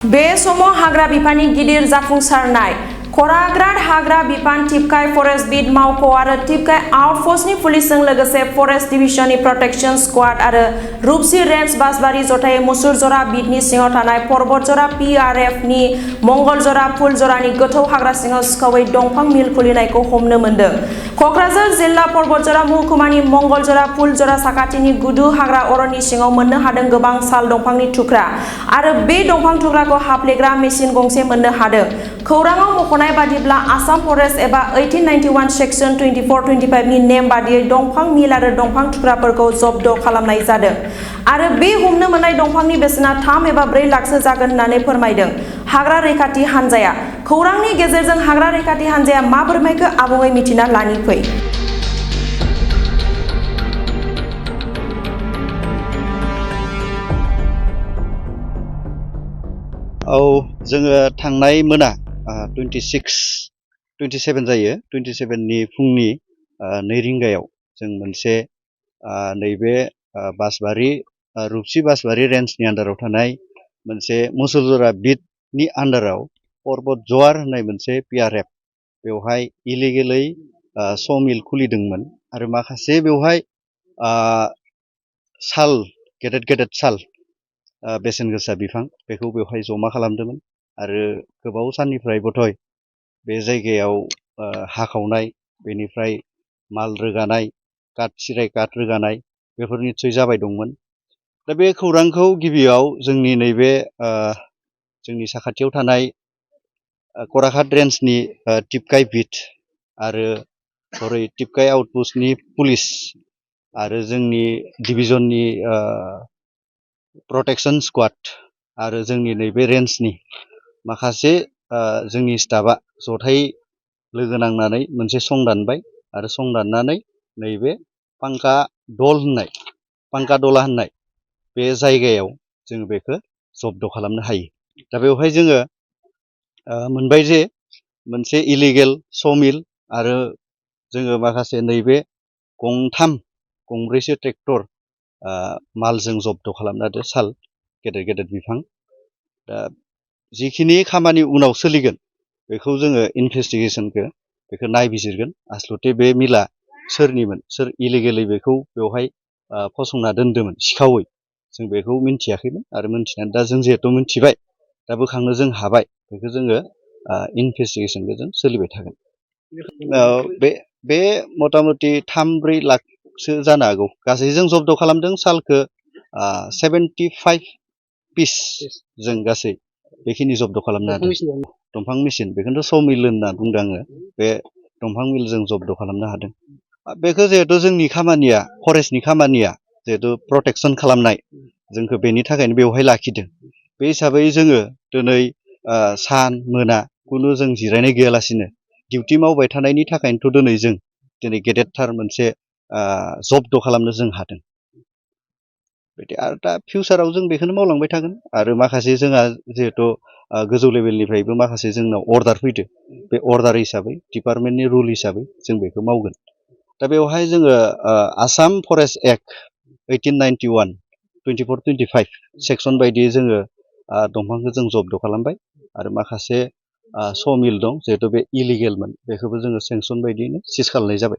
बे समाव हाग्रा बिफाननि गिदिर जाफुंसारनाय खराग्राद हाग्रा बिफान टिपकाय फरेस्ट बिट मावख' आरो टिपकाय आउटपोस्टनि पुलिसजों लोगोसे फरेस्ट डिभिजननि प्रटेक्शन स्क्वाड आरो रुपसि रेन्ज बासबारि जथायै मुसुरजरा बिटनि सिङाव थानाय पर्बतजरा PRFनि मंगलजरा फुलजरानि गोथौ हाग्रा सिङाव सिखावै दंफां मिल खुलिनायखौ हमनो मोन्दों। कक्राझार जिल्ला पर्बतजरा महकुमानि मंगलजरा फुलजरा साखाथिनि गुदु हाग्रा अरननि सिङाव मोननो हादों गोबां साल दंफांनि थुख्रा आरो बे दंफां थुख्राखौ हाफ्लेग्रा मेसिन गंसे मोननो हादों। खौराङाव मख'नाय बादिब्ला आसाम फरेस्ट एबा 1891 सेक्सन 24-25 नि नेम बादियै दंफां मिल आरो दंफां थुख्राफोरखौ जब्द खालामनाय जादों आरो बे हमनो मोननाय दंफांनि बेसेना 3 एबा 4 लाखसो जागोन होननानै फोरमायदों हाग्रा रैखाथि हान्जाया। खौरांनि गेजेरजों हाग्रा रैखाथि हान्जाया मा फोरमायखो आबुङै मिथिना लानि फै। जोङो थांनाय मोना 27 जायो 27 नि फुंनि 2 रिंगायाव जों मोनसे नैबे बासबारि रुपसि बासबारि रेन्जनि आन्दाराव थानाय मोनसे मुसुरजरा बिटनि आन्दाराव पर्बत जवार होननाय मोनसे PRF बेवहाय इलिगेलै स'मिल खुलिदोंमोन आरो माखासे बेवहाय साल गेदेर साल बेसेन गोसा बिफां बेखौ बेवहाय जमा खालामदोंमोन आरो गोबाव साननिफ्राय बधय बे जायगायाव हाखावनाय बेनिफ्राय माल रोगानाय काट सिराय काट रोगानाय बेफोर निस्सय जाबाय दंमोन। दा बे खौरांखौ गिबियाव जोंनि नैबे जोंनि साखाथियाव थानाय खराघाट रेन्जनि टिपकाय बिट आरो हरै टिपकाय आउटपोस्टनि पुलिस आरो जोंनि डिभिजननि प्रटेक्शन स्क्वाड आरो जोंनि नैबे रेन्जनि माखासे जोंनि स्टाफआ जथायै लोगो नांनानै मोनसे सं दानबाय आरो सं दाननानै नैबे पांका दला होननाय बे जायगायाव जों बेखौ जब्द खालामनो हायो। दा बेवहाय जोङो मोनबाय जे मोनसे इलिगेल स'मिल आरो जोङो माखासे नैबे गंब्रैसो ट्रेक्टर मालजों जब्द खालामना दोन साल गेदेर बिफां। दा जिखिनि खामानि उनाव सोलिगोन बेखौ जोङो इनभेस्टिगेसनखौ बेखौ नायबिजिरगोन आसलथे बे मिला सोरनिमोन, सोर इलिगेलै बेखौ बेवहाय फसंना दोन्दोंमोन सिखावै जों बेखौ मिन्थियाखैमोन आरो मिन्थिनानै दा जों जिहेथु मिन्थिबाय दा बोखांनो जों हाबाय बेखौ जोङो इनभेस्टिगेसनखौ जों सोलिबाय थागोन। बे मथा मथि 3-4 लाखसो जानो हागौ। गासै जों जब्द खालामदों सालखौ 75 पिस जों गासै बेखिनि जब्द खालामनो हादों। दंफां मेसिन बेखौथ' स'मिल होनना बुंदों आङो। बे दंफां मिल जों जब्द खालामनो हादों। बेखौ जिहेथु जोंनि खामानिया फरेस्टनि खामानिया जिहेतु प्रटेक्शन खालामनाय जोंखौ बेनि थाखायनो बेवहाय लाखिदों। बे हिसाबै जोङो दिनै सान मोना खुनु जों जिरायनाय गैयालासिनो डिउटि मावबाय थानायनि थाखायनोथ' दिनै गेदेरथार मोनसे जब्द खालामनो जों हादों। आरो दा फिउचाराव जों बेखौनो मावलांबाय थागोन आरो माखासे जोंहा जिहेतु गोजौ लेभेलनिफ्रायबो माखासे जोंनाव अर्डार फैदों बे अर्डार हिसाबै डिपार्टमेन्टनि रुल हिसाबै जों बेखौ मावगोन। दा बेवहाय जोङो आसाम फरेस्ट एक्ट 1891 24-25 सेक्सन बायदियै जोङो दंफांखौ जों जब्द खालामबाय आरो माखासे स'मिल दं जिहेतु बे इलिगेलमोन बेखौबो जोङो सेंसन बायदियैनो सिज खालामनाय जाबाय।